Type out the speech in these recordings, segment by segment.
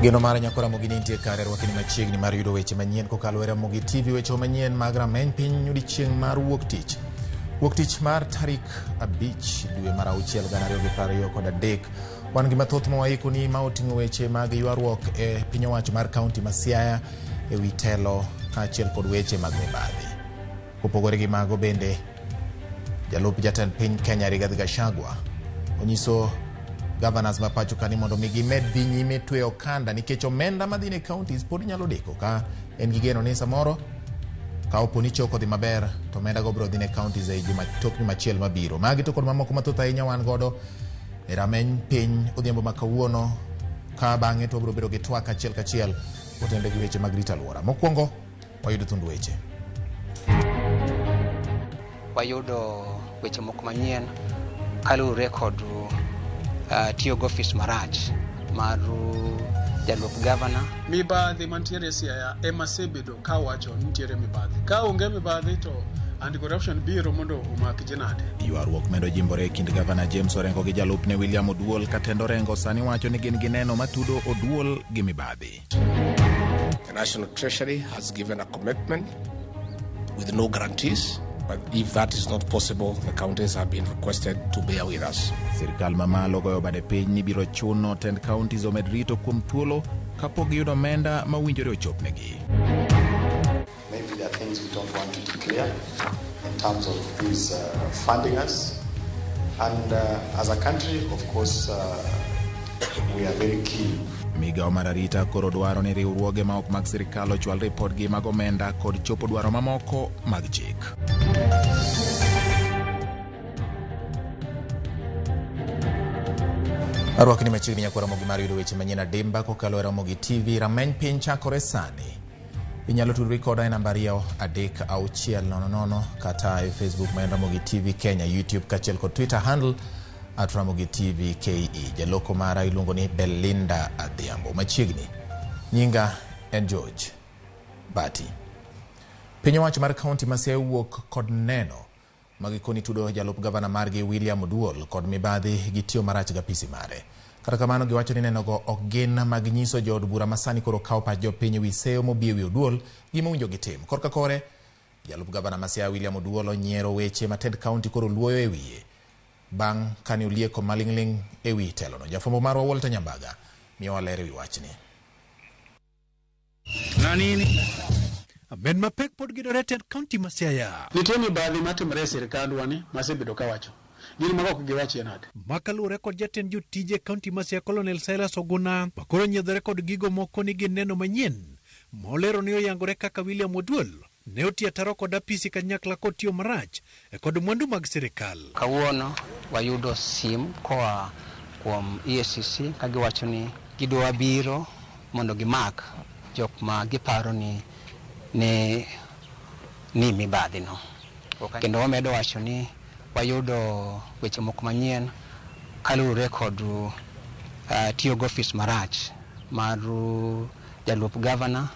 Geno mar Nyakora Ramogi ni nitie kare rwakni machiegni mar yudo weche manyien kokalo e Ramogi TV, weche manyien mag rameny piny odiechieng' mar wuok tich. Wuok tich mar tarik 5 dwe mar 6 2023. Wan gi mathoth ma waikoni ma oting'o weche mag ywaruok e piny owacho mar kaunti ma Siaya e wi telo kaachiel kod weche mag mibadhi. Kopogore gi mago bende, jalup jatend piny Kenya Rigathi Gachagua onyiso governors ma pacho ka ni mondo mi gimed dhi nyime tweyo okanda nikech omenda madhi ne counties pod nyalo deko ka en gi geno ni samoro ka opo ni choko dhi maber to omenda go biro dhi ne counties e juma tok juma achiel mabiro. Magi to kod mamoko mathoth ahinya wan godo e rameny piny odhiambo ma kawuono ka bang'e to wabiro bedo gi twak achiel kachiel kotenore gi weche mag rito alwora. Mokwongo wayudo thund weche. Wayudo weche moko manyien kaluwore kod tiyo gi ofis marach mar jalup gavana. Mibadhi mantiere e Siaya ema asebedo kawacho ni nitiere mibadhi. Ka onge mibadhi to anti-corruption biro mondo omak ji nade? Ywaruok medo jimbore e kind gavana James Orengo gi jalupne William Oduol ka tend Orengo sani wacho ni gin gi neno matudo Oduol gi mibadhi. The National Treasury has given a commitment with no guarantees, but if that is not possible, the counties have been requested to bear with us. Sirkal mamalo goyo bade piny ni biro chuno tend counties omed rito kuom thuolo kapok giyudo omenda mowinjore ochopnegi. Maybe there are things we don't want to declare in terms of who is funding us. And as a country, of course, we are very keen. Migawo mar arita koro dwaro ni riwruoge ma ok mag sirkal ochwal ripodgi mag omenda kod chopo dwaro mamoko mag chik. Arwakni machiegni Nyakwar Ramogi mar yudo weche manyien adimba kokalo e Ramogi TV. Rameny piny chakore sani. Inyalo tudori koda e namba 2 3 6 0 0 kata e Facebook ma en Ramogi TV Kenya, YouTube kaachiel kod Twitter handle at Ramogi TV KE. Jaloko mara iluongo ni Belinda Adhiambo. Machiegni, nyinga en George Bati. Piny owacho mar kaunti ma Siaya owuok kod neno magikoni tudo jalup gavana margi William Oduol kod mibadhi gi tiyo marach gi apisi mare. Kata kamano giwacho ni nenogo ok gin mag nyiso jood bura masani koro kawo pach jopiny ewi seyo mobi ewi Oduol gima owinjo gitim. Korka kore, jalup gavana ma Siaya William Oduol onyiero weche ma tend kaunti koro luoyo e wiye bang' kane olieko maling'ling' ewi telono. Jafwambo marwa Walter Nyambaga miyowa ler ewi wachni. Amen mapek pod gidore tend kaunti ma Siaya. Nitie mibadhi matimore e sirkandwa ni masebedo kawacho. Gin mago ok giwachie nade? Ma kaluwore kod jatend jotije e kaunti ma Siaya Colonel Silas Oguna ma koro nyiedhore kod gigo moko ni gin neno manyien ma olero ni oyangore kaka William Oduol ne otiyo ataro kod apisi kanyakla kod tiyo marach e kod mwandu mag sirikal. Kawuono wayudo sim koa kuom EACC ka giwacho ni gidwa biro mondo gimak jok ma giparo ni ne ni mibadhi no. Kendo wamedo wacho ni wayudo weche moko manyien kaluwore kod tiyo gi ofis marach mar jalup gavana.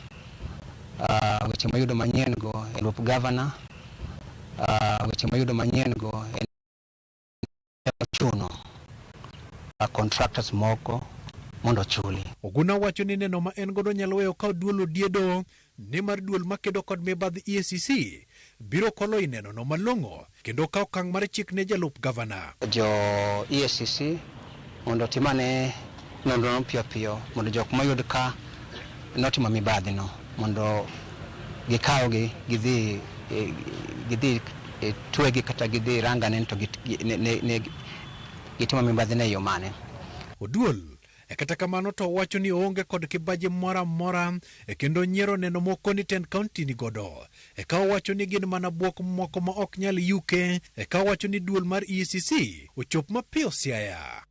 Weche mayudo manyien go jalup gavana. Weche mayudo manyien go en ochuno contractors moko mondo ochuli. Oguna wacho ni neno ma en godo nyalo weyo ka Oduol odiedo nimar duol makedo kod mibadhi EACC biro kolo i neno no malong'o kendo kawo okang' mar chik ne jalup gavana. Jo EACC mondo otim ane nonro no piyo piyo mondo jok moyud ka notimo mibadhi no mondo gikawgi gidhi twegi kata gidhi rangane to gitimo mibadhi ne yo mane. Oduol e kata kamano to owacho ni oonge kod kibaji moro amora e kendo nyiero neno moko ni tend kaunti ni godo. Eka owacho ni gin mana bwok moko ma ok nyal yuke. Eka owacho ni duol mar EACC ochop mapiyo Siaya.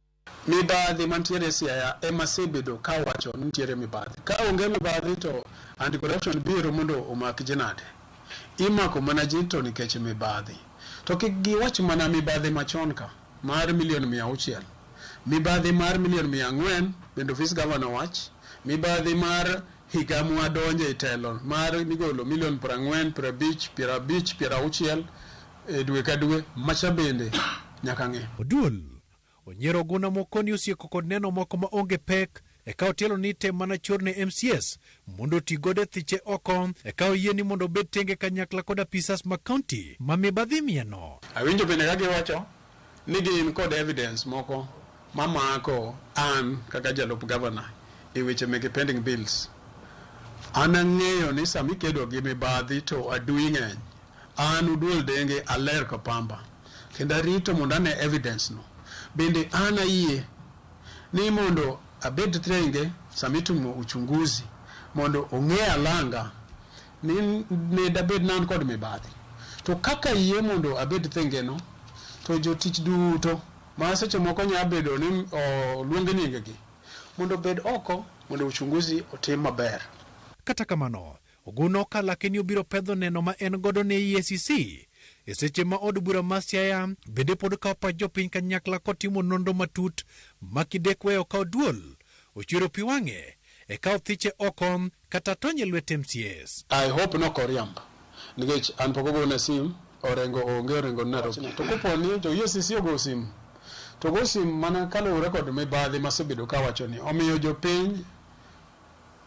Mibadhi mantiere e Siaya ema asebedo kawacho ni nitiere mibadhi. Ka onge mibadhi to anti-corruption biro mondo omak ji nade? Imako mana ji to nikech mibadhi. To kik giwach mana mibadhi machon ka mar milion 600. Mibadhi mar milion 400 bende ofis gavana wach. Mibadhi mar higa mwadonje e telo mar migolo milion 40, 50, 50, 60 e dwe ka dwe macha bende nyaka ng'e. Oduol onyiero Oguna moko ni osieko kod neno moko ma onge pek Eka otielo ni tem mana chorne MCAs mondo oti godo e thiche oko. Eka oyie ni mondo obed tenge kanyakla kod apisas mag kaunti ma mibadhi mieno. Awinjo bende ka giwacho ni gin kod evidence moko mamako an kaka jalup gavana e weche meke pending bills. An ang'eyo ni sama ikedo gi mibadhi to adui ng'eny. An Oduol Denge aler ka pamba. Kendo arito mondo ane evidence no. Bende an ayie ni mondo abed tenge sama itimo uchunguzi mondo ong'e alanga ni ne dabed na an kod mibadhi. To kaka yie mondo abed thenge no, to jotich duto ma seche moko nya bedo ni oluong nying gi mondo obed oko mondo uchunguzi otim maber. Kata kamano, Oguna okalake ni obiro pedho neno ma en godo ne EACC e seche ma od bura ma Siaya bende pod kawo pach jopiny kanyakla kotimo nonro matut ma kidek weyo ka oduol ochwero pi wang'e e ka othiche oko kata tony e lwet MCAs. I hope no koriamb nikech an pok ogona sim Orengo onge Orengo ni Nairobi. To kopo ni jo EACC ogo sim to go sim mana kaluwore kod mibadhi masebedo kawacho ni omiyo jopiny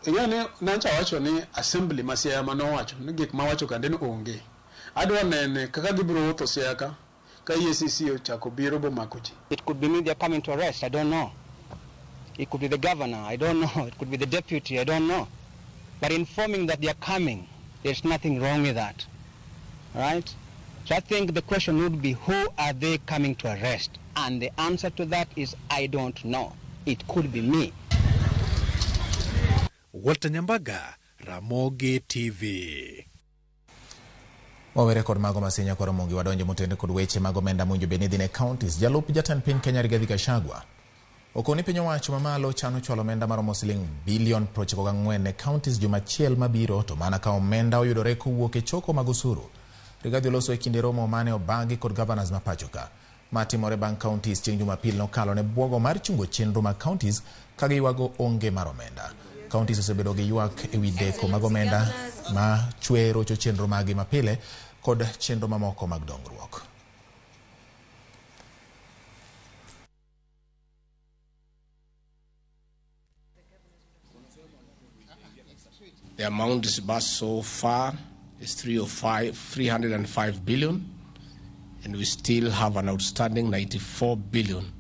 ing'e ni nancha wacho ni assembly ma Siaya manowacho ni gik mawacho kande ni onge. Adwa nene kaka gibiro wuotho Siaya ka ka EACC ochako biro bomako ji. It could be me they're coming to arrest, I don't know. It could be the governor, I don't know. It could be the deputy, I don't know. But informing that they are coming, there's nothing wrong with that. Right? So I think the question would be, who are they coming to arrest? And the answer to that is, I don't know. It could be me. Walter Nyambaga, Ramogi TV. Wawere kod mago masinya koro mongi wadonjo motende kod weche mag omenda mowinjo bed ni dhi ne counties. Jalup jatend piny Kenya Rigathi Gachagua okoni piny owacho mamalo chano chwalo omenda maromo siling bilion 94 ne counties juma achiel mabiro to mana ka omenda oyudore kowuok e choko mag osuru. Rigathi oloso e kinde romo mane obagi kod governors ma pacho ka. Matimore bang' counties chieng' Jumapil nokalo ne buogo mar chungo chenro mag counties ka giywago onge mar omenda. Counties osebedo gi ywak ewi deko mag omenda ma chwe rocho chenro maggi mapile kod chenro mamoko mag dongruok. The amount disbursed so far is 305 billion, and we still have an outstanding 94 billion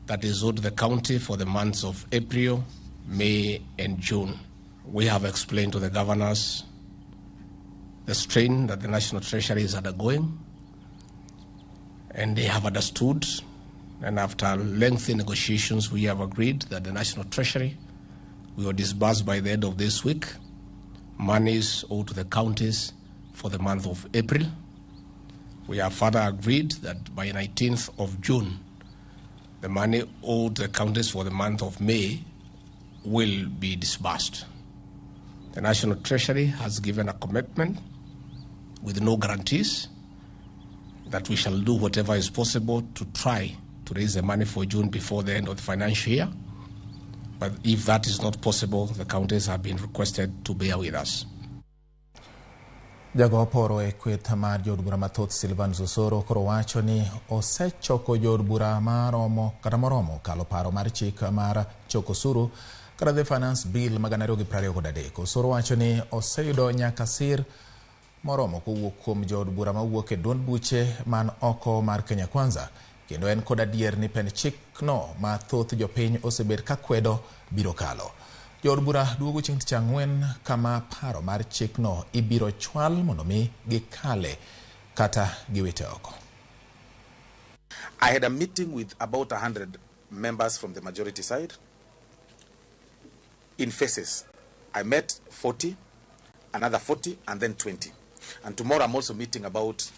that is owed the county for the months of April, May, and June. We have explained to the governors the strain that the National Treasury is undergoing, and they have understood. And after lengthy negotiations, we have agreed that the National Treasury will disburse by the end of this week monies owed to the counties for the month of April. We have further agreed that by 19th of June, the money owed the counties for the month of May will be disbursed. The National Treasury has given a commitment with no guarantees that we shall do whatever is possible to try to raise the money for June before the end of the financial year. But if that is not possible, the counties have been requested to bear with us. Jago oporo e kweth mar jood bura mathoth Silvanus Osoro koro wacho ni osechoko jood bura maromo kata moromo kalo paro mar chik mar choko osuru kata the Finance Bill ma 2023. Osoro wacho ni oseyudo nyaka sir moromo kowuok kuom jood bura mawuok e duond buche man oko mar Kenya Kwanza, kendo en kod adier ni pend chikno ma thoth jopiny osebet ka kwedo biro kalo. Jood bura duogo chieng' tich ang'wen kama paro mar chikno ibiro chwal mondo mi gikale kata giwite oko. I had a meeting with about 100 members from the majority side in phases. I met 40, another 40, and then 20. And tomorrow I'm also meeting about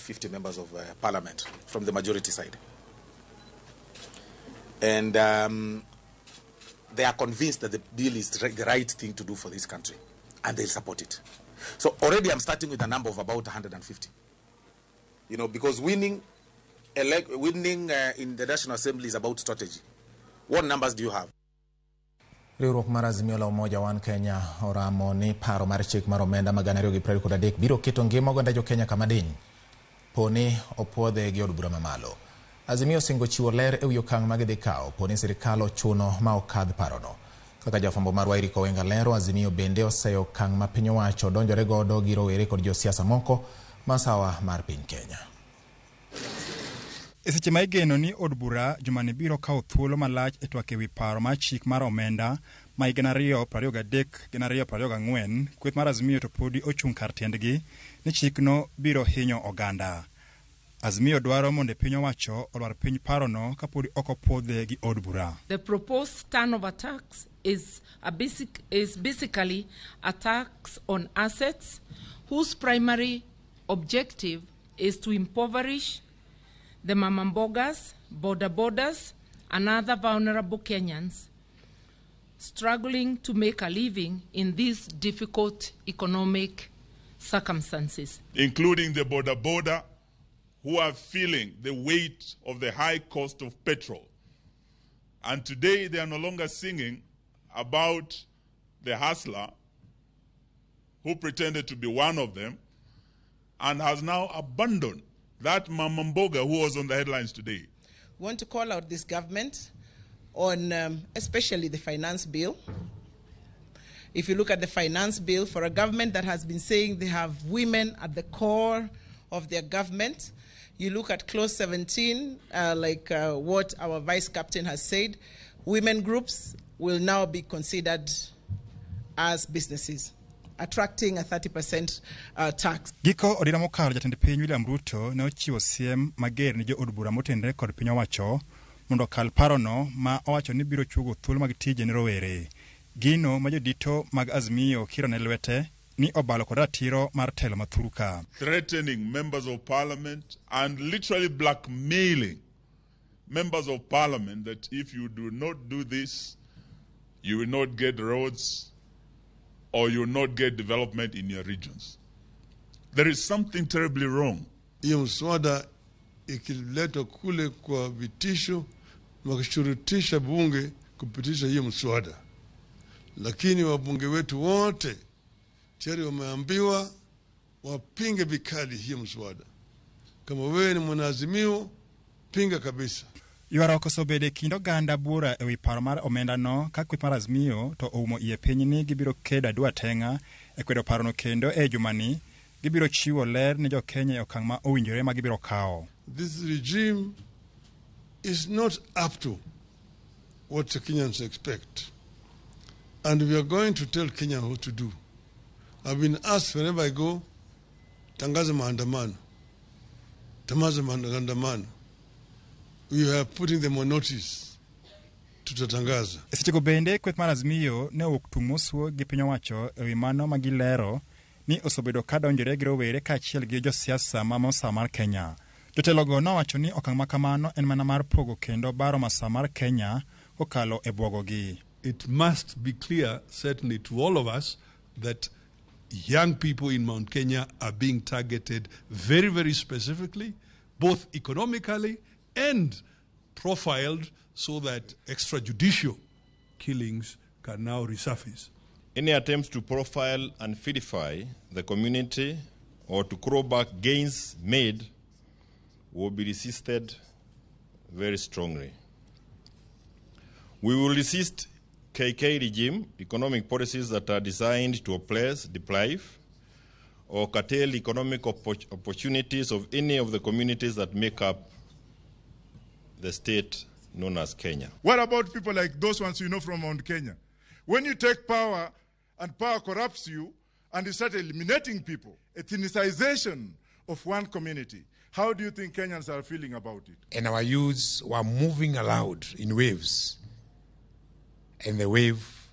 50 members of parliament from the majority side. And they are convinced that the bill is the right thing to do for this country, and they'll support it. So already I'm starting with a number of about 150. You know, because winning in the National Assembly is about strategy. What numbers do you have? Riwruok mar Azimio la Umoja One Kenya oramo ni paro mar chik mar omenda mag 2023 biro keto ngima oganda jo Kenya kama diny poni opuodhe gi od bura mamalo. Azimio osingo chiwo ler ewi okang' ma gidhi kawo po ni sirikal ochuno ma okadh parono. Kaka jafwambo marwa Eric Owenga lero, Azimio bende oseyo okang' ma piny owacho donjore godo gi rowere kod josiasa moko masawa mar piny Kenya. E seche ma igeno ni od bura jumani biro kawo thuolo malach e twak ewi paro mar chik mar omenda ma higa 2023-2024, kweth mar Azimio to podi ochung' kar tiendgi ni chikno biro hinyo oganda. Azimio dwaro mondo piny owacho olwar piny parono kapodi ok opuodhe gi od bura. The proposed turnover tax is basically a tax on assets whose primary objective is to impoverish the mamambogas, boda bodas, and other vulnerable Kenyans struggling to make a living in these difficult economic circumstances. Including the boda boda who are feeling the weight of the high cost of petrol. And today they are no longer singing about the hustler who pretended to be one of them and has now abandoned that Mamamboga who was on the headlines today. We want to call out this government on especially the finance bill. If you look at the finance bill, for a government that has been saying they have women at the core of their government, you look at clause 17, like what our vice captain has said, women groups will now be considered as businesses, attracting a 30% tax. Giko odira mokalo, jatend piny William Ruto ne ochiwo siem mager ne jo od bura motenore kod piny owacho mondo okal parono ma owacho ni biro chuogo thuolo mag tije ne rowere. Gino ma jodito mag Azimio kiro ne lwete ni obalo kod ratiro mar telo ma thurka. Threatening members of parliament and literally blackmailing members of parliament that if you do not do this, you will not get roads or you will not get development in your regions. There is something terribly wrong. Hiyo mswada ikiletwa kule kwa vitisho, wakishurutisha bunge kupitisha hiyo mswada, lakini wabunge wetu wote tayari wameambiwa wapinge vikali hiyo mswada. Kama wewe ni mwanaazimio, pinga kabisa. Ywaruok osebedo e kind oganda buora ewi paro mar omendano ka kweth mar Azimio to oumo iye piny ni gibiro kedo adwa teng'a e kwedo parono kendo e jumani gibiro chiwo ler ne jokenya e okang' ma owinjore ma gibiro kawo. This regime is not up to what the Kenyans expect. And we are going to tell Kenya what to do. I've been asked wherever I go, tangaza maandamano. Tangaza maandamano. We are putting them on notice. Tutatangaza. E sechego bende kweth mar Azimio ne owuok tung' mosuo gi piny owacho ewi mano ma gilero ni osebedo ka donjore gi rowere kaachiel gi josiasa ma masawa mar Kenya. Jotelogo nowacho ni okang' ma kamano en mana mar pogo kendo baro masawa mar Kenya kokalo e bwogogi. It must be clear, certainly to all of us, that young people in Mount Kenya are being targeted very, very specifically, both economically and profiled so that extrajudicial killings can now resurface. Any attempts to profile and vilify the community or to claw back gains made will be resisted very strongly. We will resist KK regime economic policies that are designed to oppress, deprive, or curtail economic opportunities of any of the communities that make up the state known as Kenya. What about people like those ones you know from Mount Kenya? When you take power and power corrupts you and you start eliminating people, ethnicization of one community, how do you think Kenyans are feeling about it? And our youths were moving aloud in waves. And the wave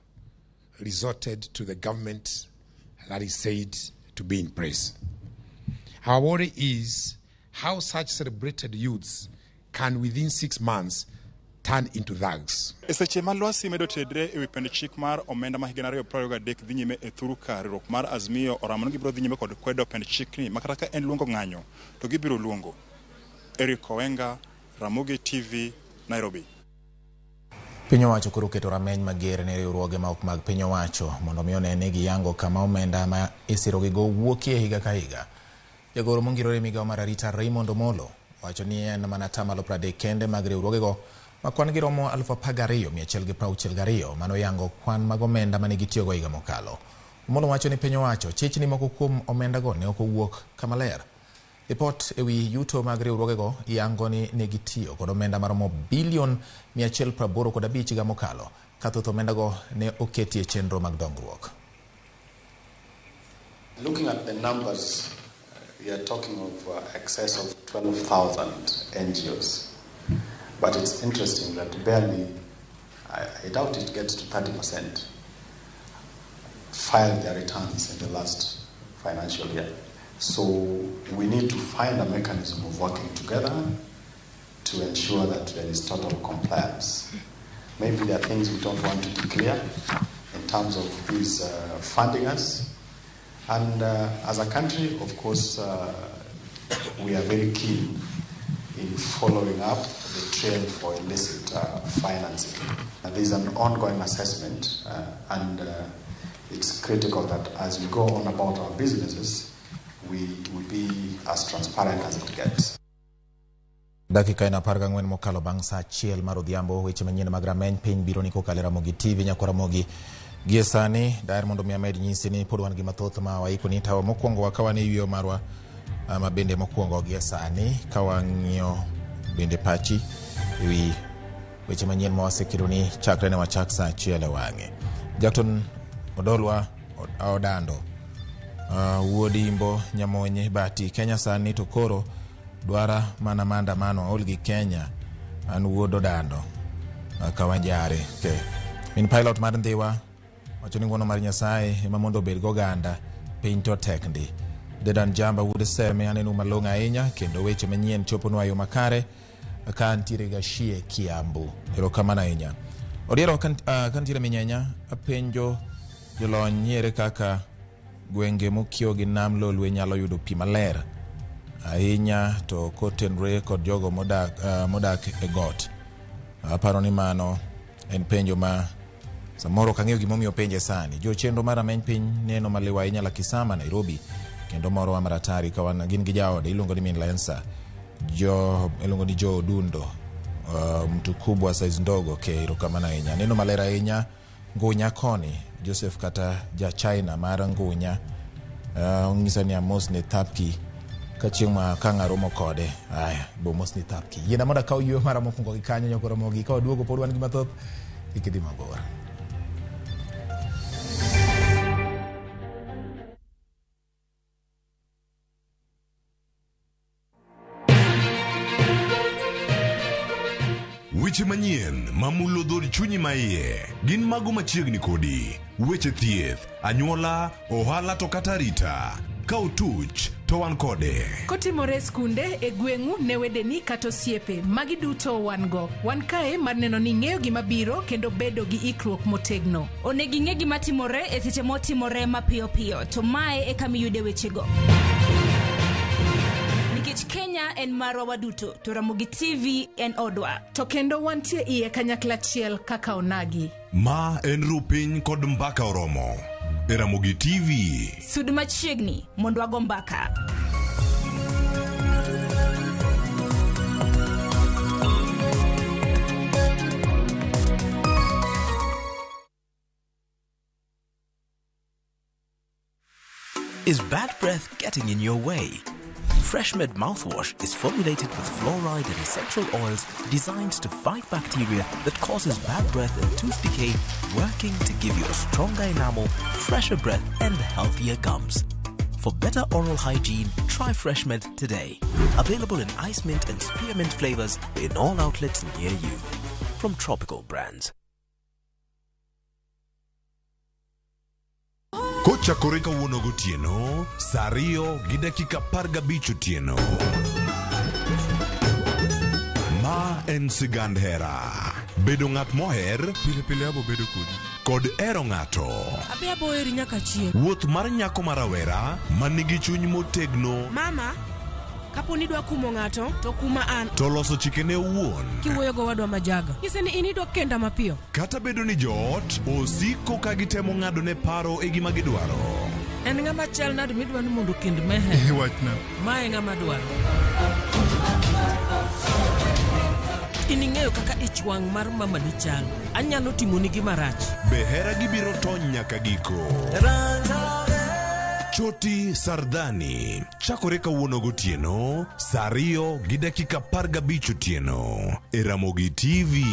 resorted to the government that is said to be in place. Our worry is how such celebrated youths can within 6 months turn into thugs. E seche ma lwasi medo tedre ewi pend chik mar omenda ma higa 2023 dhi nyime e thuru ka riwruok mar Azimio oramo ni gibiro dhi nyime kod kwedo pend chikni ma kata ka en luongo ng'anyo to gibiro luongo. Eric Owenga, Ramogi TV, Nairobi. Piny owacho koro oketo rameny mager ne riwruoge ma ok mag piny owacho mondo mi one ni giyango kama omenda ma isirogigo wuokie higa ka higa. Jagoro mongirore e migawo mar arita Raymond Omolo Owacho ni en mana atamalo 30 kende mag riwruogego ma kwan gi romo 12,162 mano yango kwan mag omenda mane gitiyogo higa mokalo. Omolo wacho ni piny owacho chich ni moko kuom omendago ne ok owuok kama ler. Ripot ewi yuto mag riwruogego yango ni ne gitiyo kod omenda maromo bilion 185 higa mokalo ka thoth omendago ne oketi e chenro mag dongruok. Looking at the numbers, we are talking of excess of 12,000 NGOs. But it's interesting that barely, I doubt it gets to 30%, filed their returns in the last financial year. So we need to find a mechanism of working together to ensure that there is total compliance. Maybe there are things we don't want to declare in terms of who is funding us. And as a country, of course, we are very keen in following up the trend for illicit financing. And there is an ongoing assessment, and it's critical that as we go on about our businesses, we will be as transparent as it gets. Dakika en 14 mokalo bang' saa 1 mar odhiambo. Weche manyien mag rameny piny biro ni kokalo e Ramogi TV nyakwa Ramogi. Gie sani daher mondo mi amed nyisi ni pod wan gi mathoth ma waiko ni tawa mokwongo wakawa ni yweyo marwa ma bende mokwongo gie sani ka wang'iyo bende pachi ewi weche manyien ma wasekelo ni chakre ne wachak saa 1 e wang'e. Jackton Odolwa Odando wuod Imbo Nyamonye Bati Kenya sani to koro dwara mana maandamano aol gi Kenya an wuod Odando Kawanjare. Okay. Min pilot mar Ndhiwa wacho ni ng'wono mar Nyasaye ema mondo obed goganda piny to tek ndi. Dedan Jamba wuod Seme aneno malong'o ahinya kendo weche manyien choponwa e yo makare ka ntiere Gashie Kiambu. Erokamano ahinya. Odiero ka ntiere Minyenya apenjo jolony ni ere kaka gwenge mokiewo gi nam Lolwe nyalo yudo pi maler ahinya to kotenore kod jogo modak e got. Aparo ni mano en penjo ma samoro ok ang'eyo gimomiyo penje sani. Jo chenro mar rameny piny neno maliw ahinya Lakisama Nairobi kendo morowa maratari ka wan gin gi jaode iluongo ni Min Lensa jo iluongo ni Jo Odundo mtu kubwa size ndogo. Ke erokamano ahinya. Neno maler ahinya Ngunya koni Joseph kata ja China mar Ngunya onyisa ni amos ne Thapki ka chieng' ma ka ng'aromo kode. Aya, bo mos ni Thapki. Yiena mondo akaw yweyo mara mokwongo gi kanyo nyakoro mogi ka waduogo pod wan gi mathoth kik idhi mabor. Weche manyien mamulo dhood chunyi maiye gin mago machiegni kodi. Weche thieth, anyuola, ohala to kata arita. Ka otuch to wan kode. Kotimore e skunde, e gweng'u, ne wedeni kata osiepe, magi duto wan go. Wan kae mar neno ni ing'eyo gima biro kendo bedo gi ikruok motegno. Onego ing'e gima timore e seche motimore mapiyo piyo, to mae e kama iyude wechego. Nikech Kenya en marwa waduto, to Ramogi TV en odwa. To kendo wantie iye kanyakla achiel kaka onagi. Ma en Rupiny kod Mbaka Oromo e Ramogi TV. Sud machiegni mondo wago mbaka. Is bad breath getting in your way? FreshMed mouthwash is formulated with fluoride and essential oils designed to fight bacteria that causes bad breath and tooth decay, working to give you a stronger enamel, fresher breath, and healthier gums. For better oral hygiene, try FreshMed today. Available in ice mint and spearmint flavors in all outlets near you. From Tropical Brands. Kochakore kawuono gotieno, saa 2:15 otieno. Ma en sigand hera. Bedo ng'at moher pile pile abo bedo kodi. Kod hero ng'ato. Abi abo heri nyaka chieng'. Wuoth mar nyako ma rawera man nigi chuny motegno. Mama, kapo ni idwa kumo ng'ato, to kuma an. To loso chikene owuon. Kiwuoyo go wadwa majaga. Nyise ni in idwa kenda mapiyo. Kata bedo ni joot osiko ka gitemo ng'ado ne paro e gima gidwaro. En ng'ama chal nade midwa ni mondo okend Meher? Wachna. Ma e ng'ama dwaro. In ing'eyo kaka ich wang' mar mamani chal. Anyalo timoni gima rach. Be heragi biro tony nyaka giko? Choti Sardani chakore kawuono gotieno saa 2:15 otieno e Ramogi TV.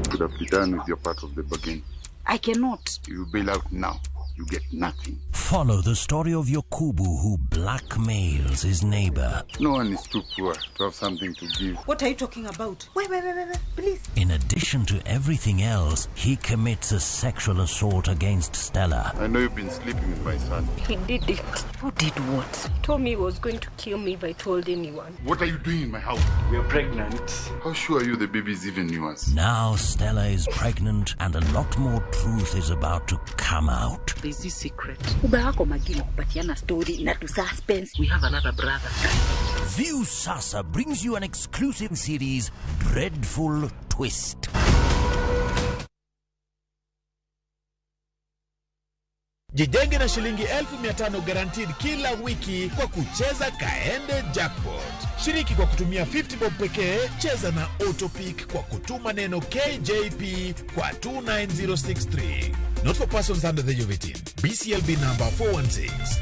Could have done with your part of the bargain. I cannot. You bail out now. You get nothing. Follow the story of Yokubu who blackmails his neighbor. No one is too poor to have something to give. What are you talking about? Wait, wait, wait, wait, wait, please. In addition to everything else, he commits a sexual assault against Stella. I know you've been sleeping with my son. He did it. Who did what? He told me he was going to kill me if I told anyone. What are you doing in my house? We are pregnant. How sure are you the baby is even yours? Now Stella is pregnant and a lot more truth is about to come out. There's this secret. Uba wako makini kupatiana story na tu suspense. We have another brother. View Sasa brings you an exclusive series, Dreadful Twist. Jijenge na shilingi 500,000 guaranteed kila wiki kwa kucheza Kaende Jackpot. Shiriki kwa kutumia 50 bob pekee, cheza na Autopick kwa kutuma neno KJP kwa 29063. Not for persons under the age of 18. BCLB number 416.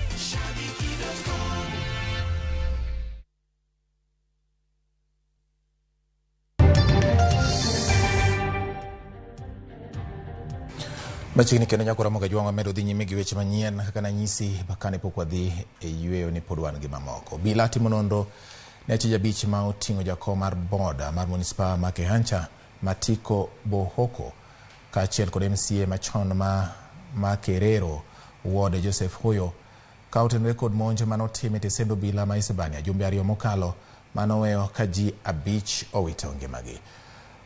Machiegni kendo nyako Ramogi Ajwang' wamedo dhi nyime gi weche manyien kaka nanyisi kane pok wadhi e yweyo ni pod wan gi mamoko. Obila timo nonro ne achije abich ma oting'o jakom mar boda mar manispaa ma Kehancha Matiko Bohoko kaachiel kod MCA machon ma Makerero Ward Joseph Hoyo ka otenore kod monj manotim e tesend obila ma Isebania jumbe 2 mokalo manoweyo ka ji 5 owito ngimagi.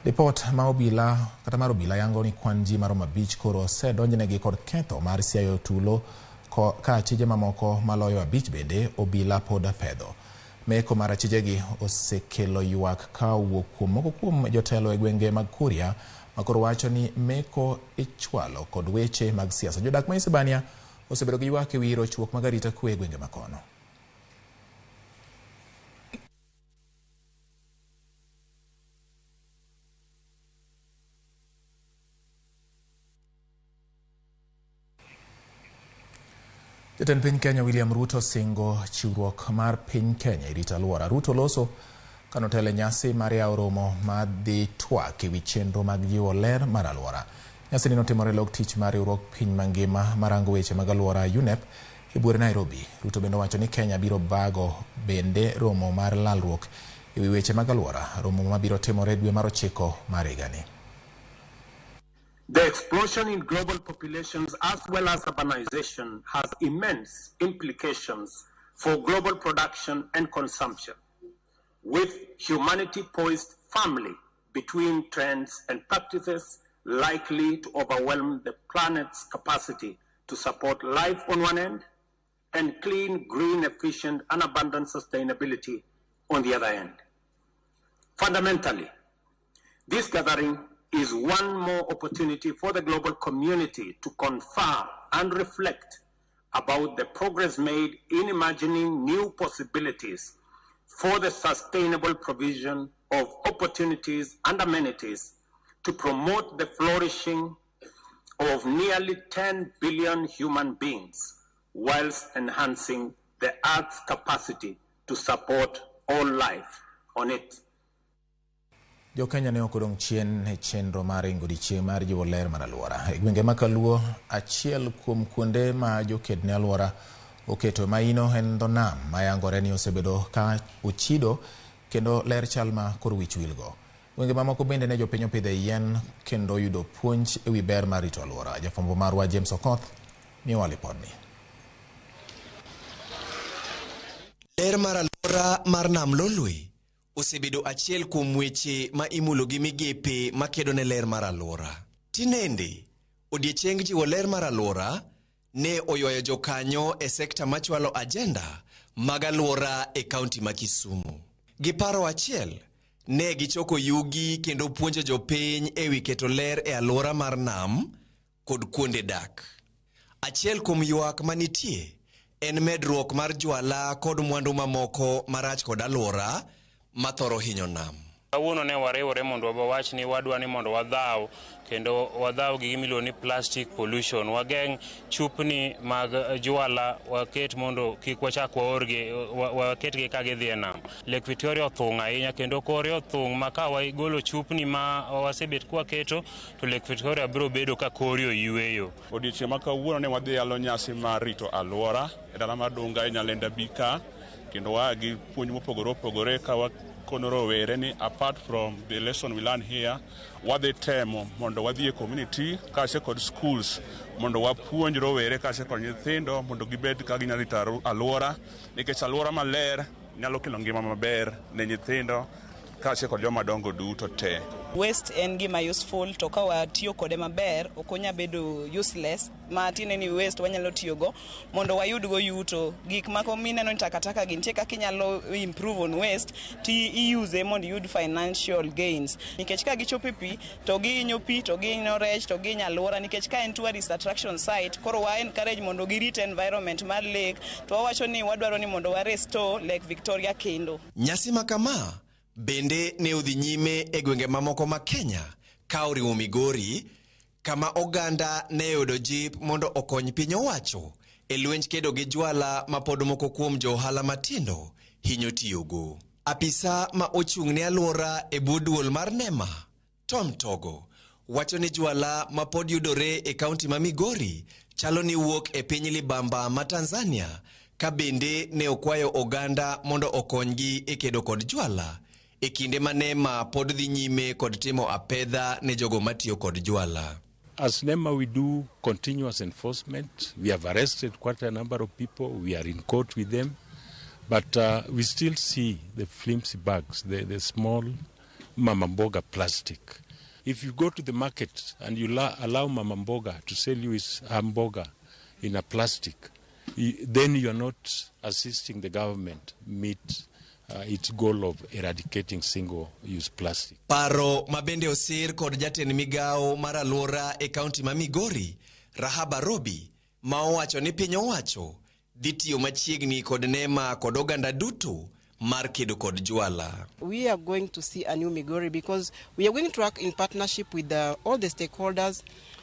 Ripot ma obila kata mar obila yango ni kwan ji maromo 5 koro osedonjnegi kod ketho mar siayo tulo ka achije mamoko maloyo 5 bende obila pod pedho. Meko mar achijegi osekelo ywak ka owuok kuom moko kuom jotelo e gwenge mag Kuria makoro wacho ni meko ichwalo kod weche mag siasa. Jodak ma Isebania osebedo gi ywak e wi rochruok mag arita kwe e gwenge makono. Jatend piny Kenya William Ruto singo chiwruok mar piny Kenya e rito alwora. Ruto loso kanotelo e nyasi mar yawo romo madhi twak ewi chenro mag jiwo ler mar alwora. Nyasi ni notimore e lok tich mar riwruok piny mangima marango weche mag alwora UNEP e buore Nairobi. Ruto bende owacho ni Kenya biro bago bende romo mar lalruok ewi weche mag alwora, romo mabiro timore dwe mar 9 mar higani. The explosion in global populations as well as urbanization has immense implications for global production and consumption, with humanity poised firmly between trends and practices likely to overwhelm the planet's capacity to support life on one end and clean, green, efficient, and abundant sustainability on the other end. Fundamentally, this gathering is one more opportunity for the global community to confer and reflect about the progress made in imagining new possibilities for the sustainable provision of opportunities and amenities to promote the flourishing of nearly 10 billion human beings whilst enhancing the Earth's capacity to support all life on it. Jo Kenya ne ok odong' chien e chenro mar ringo odiechieng' mar jiwo ler mar alwora. E gwenge ma Kaluo, achiel kuom kuonde ma joked ne alwora oketo maino en dho nam mayangore ni osebedo ka ochido kendo ler chal ma koro wich wilgo. Gwenge mamoko bende ne jopiny opidhe yien kendo yudo puonj ewi ber mar rito alwora. Jafwambo marwa James Okoth miyowa lipodni. Ler mar alwora mar nam Lolwe osebedo achiel kuom weche ma imulo gi migepe makedo ne ler mar alwora. Tinende, odiechieng jiwo ler mar alwora ne oywayo jokanyo e sekta machwalo ajenda mag alwora e kaunti ma Kisumu. Gi paro achiel, ne gichoko yugi kendo puonjo jopiny ewi keto ler e alwora mar nam kod kuonde dak. Achiel kuom ywak manitie en medruok mar jwala kod mwandu mamoko marach kod alwora mathoro hinyo nam. Kawuono ne wariwore mondo wawach ni wadwa ni mondo wadhaw kendo wadhaw gi gima iluongo ni plastic pollution. Wageng' chupni mag jwala waket mondo kik wachak waorgi waketgi ka gidhi e nam. Lake Victoria othung' ahinya kendo kore othung' ma ka wagolo chupni ma wasebet kwaketo to Lake Victoria biro bedo ka kore oyweyo. Odiochieng' ma kawuono ne wadhi yalo nyasi mar rito alwora e dala mar Dunga e Nyalenda B ka kendo waa gi puonj mopogore opogore ka wakono rowere ni apart from the lesson we learn here, wadhi temo mondo wadhi e community kaachiel kod schools mondo wapuonj rowere kaachiel kod nyithindo mondo gibed ka ginyalo rito alwora nikech alwora maler nyalo kelo ngima maber ne nyithindo kaachiel kod joma dongo duto te. Waste en gima useful to ka watiyo kode maber ok onya bedo useless ma tiende ni waste wanyalo tiyogo mondo wayudgo yuto. Gik mako mineno ni takataka gi nitie kaka inyalo improve on waste ti iuse mondo iyud financial gains. Nikech ka gichopo e pi to gihinyo pi to gihinyo rech to gihinyo alwora nikech ka en tourist attraction site koro wa encourage mondo girit environment mar lake to wawacho ni wadwaro ni mondo wa restore Lake Victoria kendo. Nyasi ma kama bende ne odhi nyime e gwenge mamoko ma Kenya ka oriwo Migori kama oganda ne oyudo jip mondo okony piny owacho e lwenj kedo gi jwala ma pod moko kuom jo ohala matindo hinyo tiyogo. Apisa ma ochung' ne alwora e bwo duol mar NEMA, Tom Togo, wacho ni jwala ma pod yudore e kaunti ma Migori chalo ni wuok e piny libamba ma Tanzania ka bende ne okwayo oganda mondo okonygi e kedo kod jwala e kinde ma NEMA pod dhi nyime kod timo apedha ne jogo matiyo kod jwala. As NEMA, we do continuous enforcement. We have arrested quite a number of people. We are in court with them. But we still see the flimsy bags, the small mamamboga plastic. If you go to the market and you allow mamamboga to sell you his hamburger in a plastic, then you are not assisting the government meet its goal of eradicating single-use plastic. Paro ma bende osir kod jatend migawo mar alwora e kaunti ma Migori, Rahaba Robi, ma owacho ni piny owacho dhi tiyo machiegni kod NEMA kod oganda duto mar kedo kod jwala. We are going to see a new Migori because we are going to work in partnership with all the stakeholders,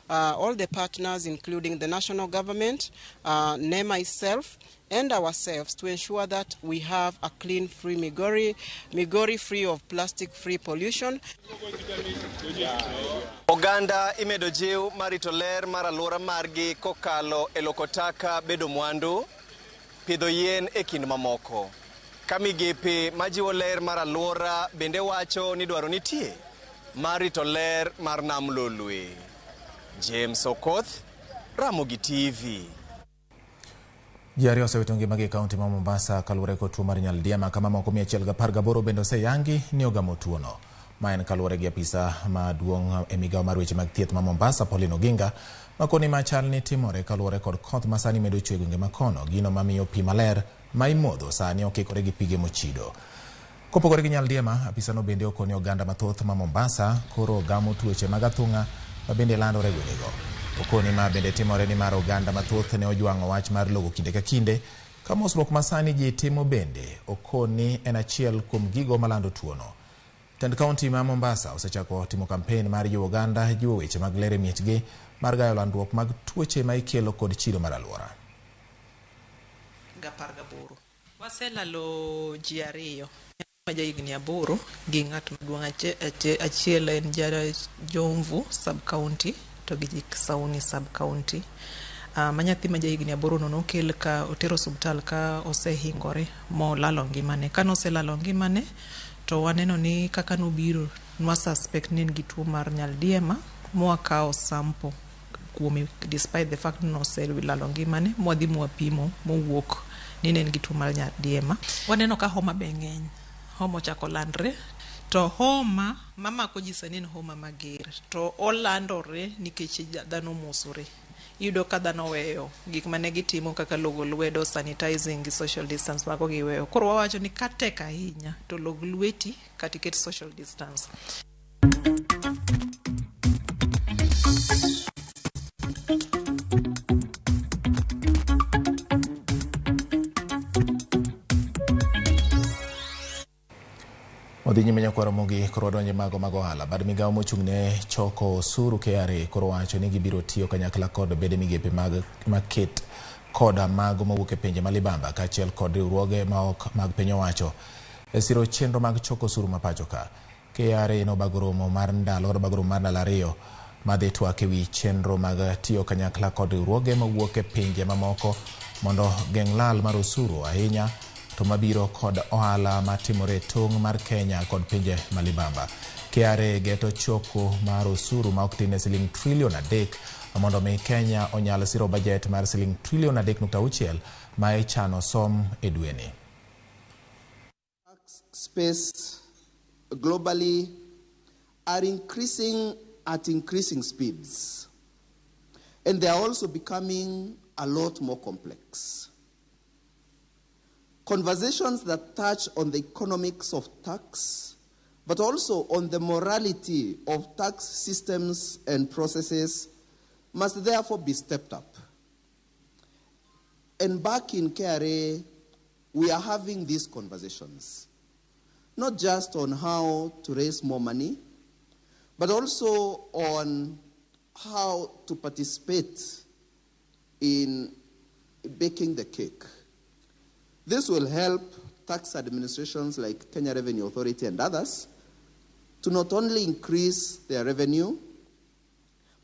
all the partners, including the national government, NEMA itself, and ourselves to ensure that we have a clean, free Migori, Migori free of plastic-free pollution. Oganda imedo jiw mar rito ler mar alwora margi kokalo e loko taka bedo mwandu, pidho yien e kind mamoko. Ka migepe majiwo ler mar alwora bende wacho ni dwaro nitie mar rito ler mar nam Lolwe. James Okoth, Ramogi TV. Ji ariyo osewito ngimagi e kaunti ma Mombasa kaluwore kod tuo mar nyaldiema kama moko 118 bende oseyangi ni ogamo tuono. Ma en kaluwore gi apisa maduong' e migawo mar weche mag thieth ma Mombasa, Pauline Oginga, makoni machal ni timore kaluwore kod koth ma sani medo chwe e gwenge makono, gino mamiyo pi maler ma imodho sani okikore gi pige mochido. Kopogore gi nyaldiema, apisano bende okoni oganda mathoth ma Mombasa koro gamo tuoche mag athung'a ma bende landore e gwengego. Okoni ma bende timore ni mar oganda mathoth ne ojwang'o wach mar logo kinde ka kinde, ka mosruok ma sani ji timo bende okoni en achiel kuom gigo malando tuono. Tend kaunti ma Mombasa osechako timo kampen mar jiwo oganda jiwo weche mag ler e miechgi mar gayo landruok mag tuoche ma ikelo kod chilo mar alwora. 18. Waselalo ji ariyo ma jahigni 8 gi ng'at maduong' achiel en ja Jomvu sub county to gi Kisauni sub county. Ma nyathi ma jahigni 8 no nokel ka otero osiptal ka osehingore molalo ngimane. Ka noselalo ngimane to waneno ni kaka nobiro nwa suspect ni en gi tuo mar nyaldiema mwakawo sample kuome despite the fact ni noselalo ngimane mwadhi mwapimo mowuok ni ne en gi tuo mar nyaldiema. Waneno ka homa be ng'eny, homa ochako landre to homa mamako ji sani en homa mager to olandore nikech dhano mosore. Iyudo ka dhano oweyo gik mane gitimo kaka logo lwedo, sanitizing gi social distance mago giweyo. Koro wawacho ni ka tek ahinya to log lweti kata iket social distance. Odhi nyime nyakwar Ramogi koro wadonje mago mag ohala. Bad migawo mochung' ne choko osuru KRA koro wacho ni gibiro tiyo kanyakla kod bede migepe mag maket koda mago mawuok e pinje ma libamba kaachiel kod riwruoge maok mag piny owacho e siro chenro mag choko osuru ma pacho ka. KRA nobago romo mar ndalo 2 madhi twak ewi chenro mag tiyo kanyakla kod riwruoge mawuok e pinje mamoko mondo geng' lal mar osuru ahinya to mabiro kod ohala matimore e tong' mar Kenya kod pinje ma libamba. KRA geto choko mar osuru ma ok tin ne siling trilion 3 mondo mi Kenya onyal siro bajet mar siling trilion 3.6 ma ichano som e dweni. Tax space globally are increasing at increasing speeds, and they are also becoming a lot more complex. Conversations that touch on the economics of tax, but also on the morality of tax systems and processes, must therefore be stepped up. And back in KRA, we are having these conversations, not just on how to raise more money, but also on how to participate in baking the cake. This will help tax administrations like Kenya Revenue Authority and others to not only increase their revenue,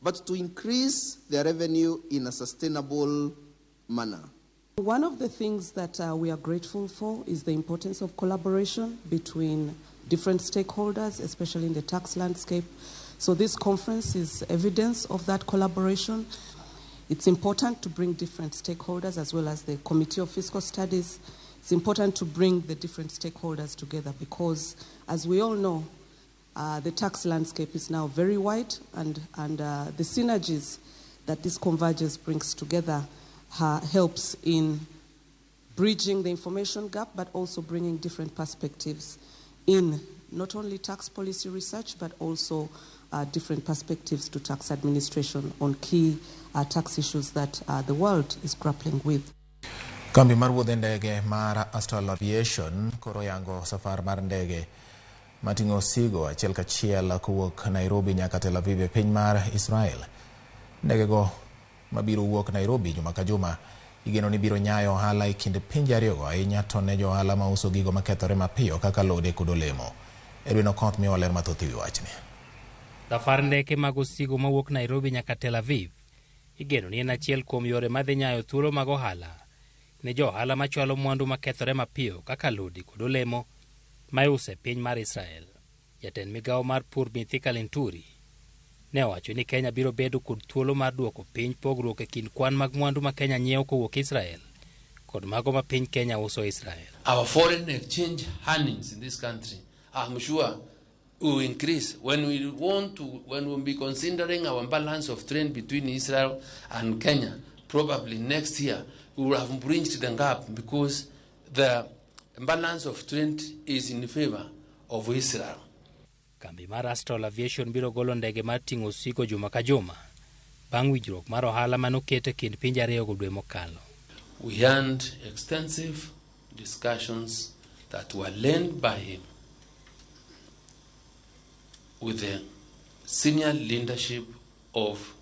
but to increase their revenue in a sustainable manner. One of the things that we are grateful for is the importance of collaboration between different stakeholders, especially in the tax landscape. So this conference is evidence of that collaboration. It's important to bring different stakeholders as well as the Committee of Fiscal Studies. It's important to bring the different stakeholders together because, as we all know, the tax landscape is now very wide, and the synergies that this convergence brings together helps in bridging the information gap, but also bringing different perspectives in not only tax policy research, but also different perspectives to tax administration on key tax issues that the world is grappling with. Kambi mar wuodhe ndege mar Astral Aviation koro yango safar mar ndege mating'o osigo achiel kachiel kowuok Nairobi nyaka Tel Aviv e piny mar Israel. Ndegego mabiro wuok Nairobi juma ka juma igeno ni biro nyayo ohala e kind pinje ariyogo ahinya to ne jo ohala mauso gigo makethore mapiyo kaka alode kod olemo. Edwin Okoth miyowa ler mathoth ewi wachni. Safar ndeke mag osigo mawuok Nairobi nyaka Tel Aviv igeno ni en achiel kuom yore madhi nyayo thuolo mag ohala ne jo ohala machwalo mwandu makethore mapiyo kaka alode kod olemo ma iuso e piny mar Israel. Jatend migawo mar pur Mithika Linturi ne owacho ni Kenya biro bedo kod thuolo mar duoko piny pogruok e kind kwan mag mwandu ma Kenya nyiewo kowuok Israel kod mago ma piny Kenya uso Israel. Our foreign exchange earnings in this country, I'm sure, will increase when we want to, when we'll be considering our balance of trade between Israel and Kenya. Probably next year we will have bridged the gap because the balance of trade is in favor of Israel. Kambi mar Astral Aviation biro golo ndege mar ting'o osigo juma ka juma bang' winjruok mar ohala manoket e kind pinje ariyogo dwe mokalo. We had extensive discussions that were led by him with the senior leadership of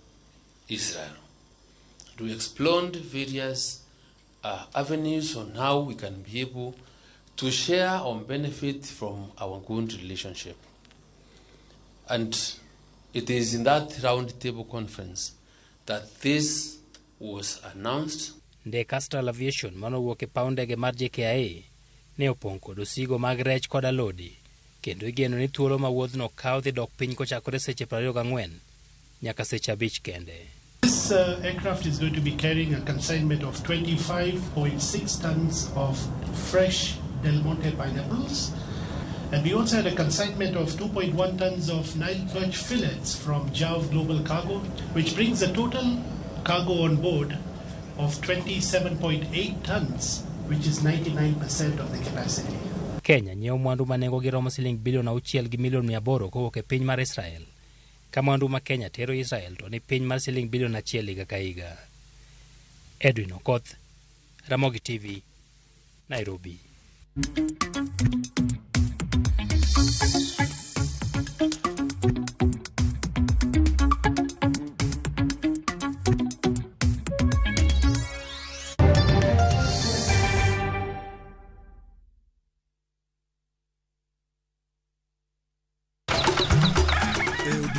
Israel. We explored various avenues on how we can be able to share or benefit from our good relationship. And it is in that round table conference that this was announced. Ndek Astral Aviation manowuok e paw ndege mar JKIA ne opong' kod osigo mag rech kod alode, kendo igeno ni thuolo ma wuodhno kawo dhi dok piny kochakore seche 24 nyaka seche 5 kende. This aircraft is going to be carrying a consignment of 25.6 tons of fresh Del Monte pineapples. And we also had a consignment of 2.1 tons of Nile perch fillets from Jav Global Cargo, which brings the total cargo on board of 27.8 tons, which is 99% of the capacity. Kenya nyiewo mwandu ma nengogi romo siling bilion 6 gi milion 800 kowuok e piny mar Israel, ka mwandu ma Kenya tero Israel to ni piny mar siling bilion 1 higa ka higa. Edwin Okoth, Ramogi TV, Nairobi.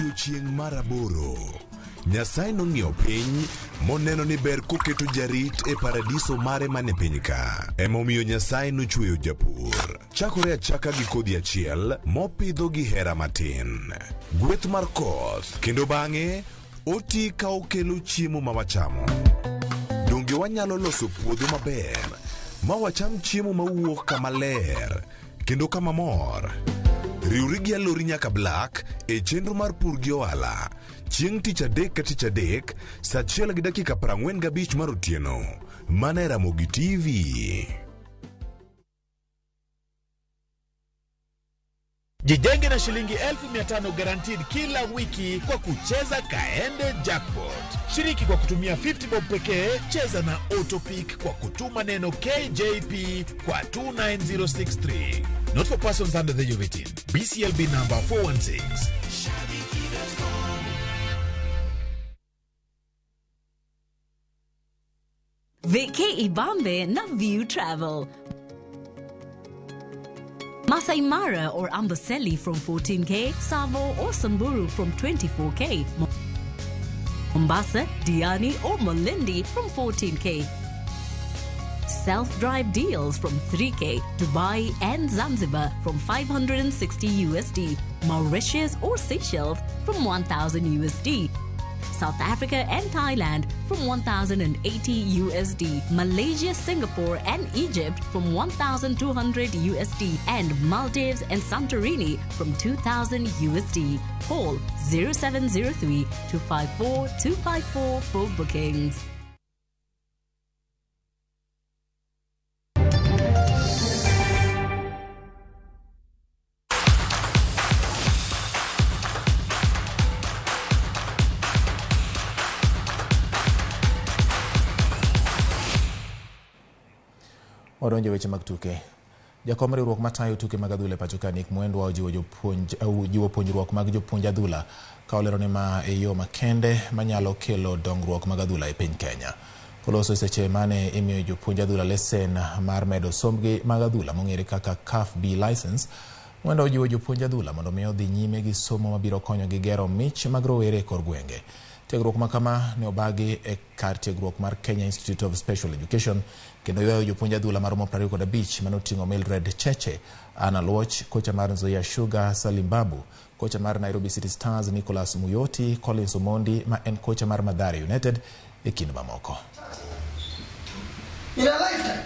Odiochieng' mar aboro, Nyasaye nong'iyo piny moneno ni ber koketo jarit e paradiso mare mane piny ka. Emomiyo Nyasaye nochweyo japur. Chakore achaka gi kodhi achiel mopidho gi hera matin. Gweth mar koth kendo bang'e oti ka okelo chiemo ma wachamo. Donge wanyalo loso puodho maber ma wacham chiemo mawuok kama ler kendo kama mor? Riwri gi Alori nyaka Black e chenro mar pur gi ohala chieng' tich adek ka tich adek saa achiel gi dakika 45 mar otieno mana e Ramogi TV. Jijenge na shilingi 500,000 guaranteed kila wiki kwa kucheza Kaende Jackpot. Shiriki kwa kutumia 50 bob pekee, cheza na Autopick kwa kutuma neno KJP kwa 29063. Not for persons under the age of 18. BCLB number 416. Vacay Ibambe na View Travel. Masai Mara or Amboseli from 14K, Savo or Samburu from 24K, Mombasa, Diani or Malindi from 14K. Self-drive deals from 3K, Dubai and Zanzibar from 560 USD, Mauritius or Seychelles from 1000 USD. South Africa and Thailand from 1080 USD, Malaysia, Singapore and Egypt from 1200 USD, and Maldives and Santorini from 2000 USD. Call 0703 254 254 for bookings. Wadonjo weche mag tuke. Jakom riwruok matayo tuke mag adhula e pacho ka Nick Mwendwa ojiwo ojiwo puonjruok mag jopuonj adhula ka olero ni ma e yo makende manyalo kelo dongruok mag adhula e piny Kenya. Koloso e seche mane imiyo jopuonj adhula lesen mar medo sombgi mag adhula mong'ere kaka CAF B license, Mwendwa ojiwo jopuonj adhula mondo mi odhi nyime gi somo mabiro konyogi gero mich mag rowere e kor gwenge. Tiegruok ma kama ne obagi e kar tiegruok mar Kenya Institute of Special Education kendo ywayo jopuonj adhula maromo 25 manoting'o Mildred Cheche, Anna Luoch, kocha mar Nzoia Sugar Salim Babu, kocha mar Nairobi City Stars Nicholas Muyoti, Collins Omondi ma en kocha mar Mathare United e kind mamoko. In a lifetime.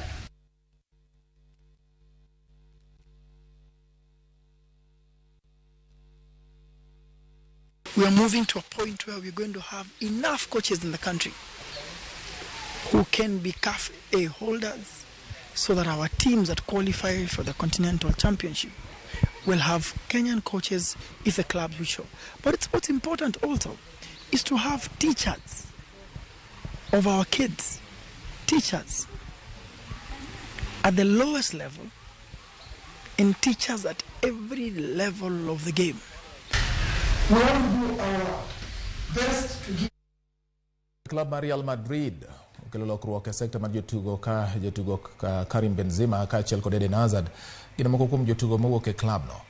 We are moving to a point where we're going to have enough coaches in the country who can be CAF A holders so that our teams that qualify for the Continental Championship will have Kenyan coaches if the clubs will show. But it's what's important also is to have teachers of our kids, teachers at the lowest level and teachers at every level of the game. We want to do our best to give. Club mar Real Madrid okelo lokruok e sekta mar jotugo ka jotugo Karim Benzema kaachiel kod Eden Hazard gin moko kuom jotugo mowuok e klabno.